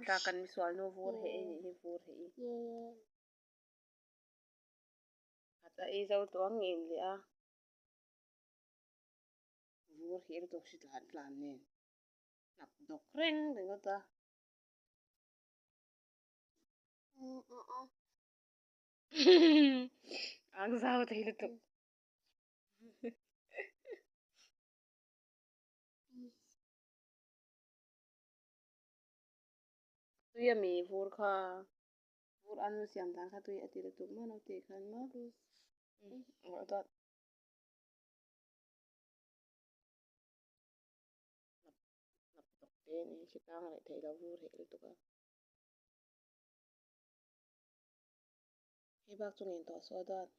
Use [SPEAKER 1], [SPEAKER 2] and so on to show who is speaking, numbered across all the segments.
[SPEAKER 1] Buaithlak kan misual nu vur heh i nih hi vur heh i. Khat a ei zo tawh ang ngen leh a. Vur heh lutuk hri tlan tlan nen. Hnap dawk reng ringawt a. Ang zau thei lutuk. Tui a mi vur kha vur anu siam dan kha tui a ti lutuk maw naute khan maw dawt hnap hnap tawk te ni hri tang leh theih lo vur heh lutuk a hei bak chu ngen tawh suh a dawt.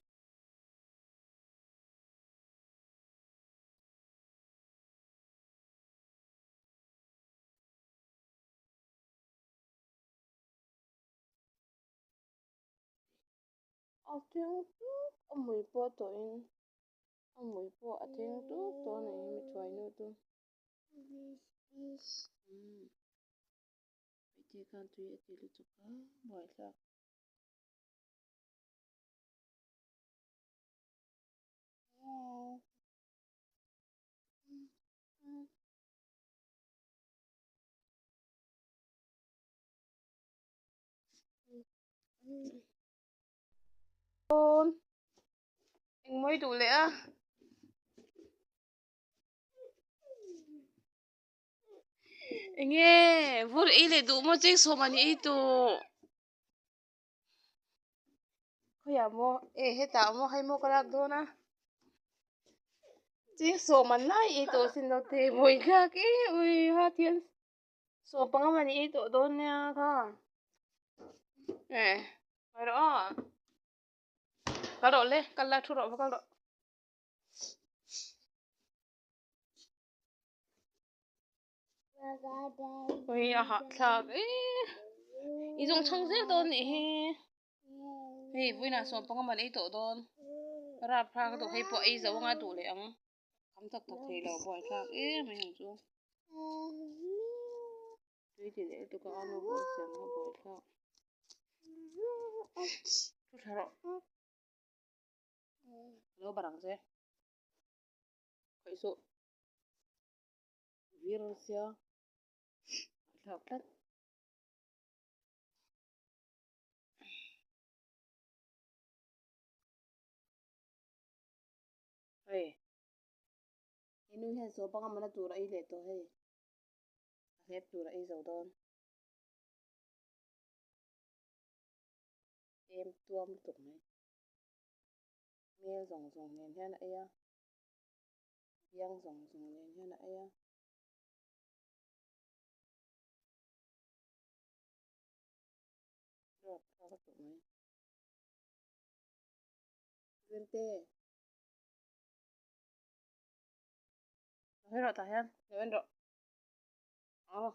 [SPEAKER 1] A teng tuk a mui pawh tawhin a mui pawh a teng tuk tawh a nih hi mi thuai nu chu umm hmeichhe khan tui a ti lutuk a buaithlak. Engmawi duh leh a. Enge vur ei leh duh maw cheng sawm a ni ei tawh. Khawiah maw e hetah maw hei maw ka lak dawn a cheng sawm an lai ei tawh sin lo te vawi thlak e ui ha thian sawm panga man ei tawh dawn nia kha e hawi rawh aw kal rawh le kal la thu rawh va kal rawh. Ui a hahthlak e i zawng chhang zel dawn nih hi hei vawiinah sawm panga man ei tawh dawn rap thlak a duh hei pawh ei zo anga duh leh ang kham tak tak thei lo buaithlak em mai ang chu tui ti leh lutuk a alu pawh a siam a buaithlak thu tha rawh lo barh ang che khawih suh. Vir sia thlak tlat. Hei he nu hian saw panga mana tur a ei leh tawh hei a hlep tur a ei zo dawn em tuam lutuk mai hmel zawng zawng nen hian a ei a. Biang zawng zawng nen hian a ei a. Rawt kha ka tawh mai. Vente. Lo hei rawh tah hian. Lo en rawh. Aw.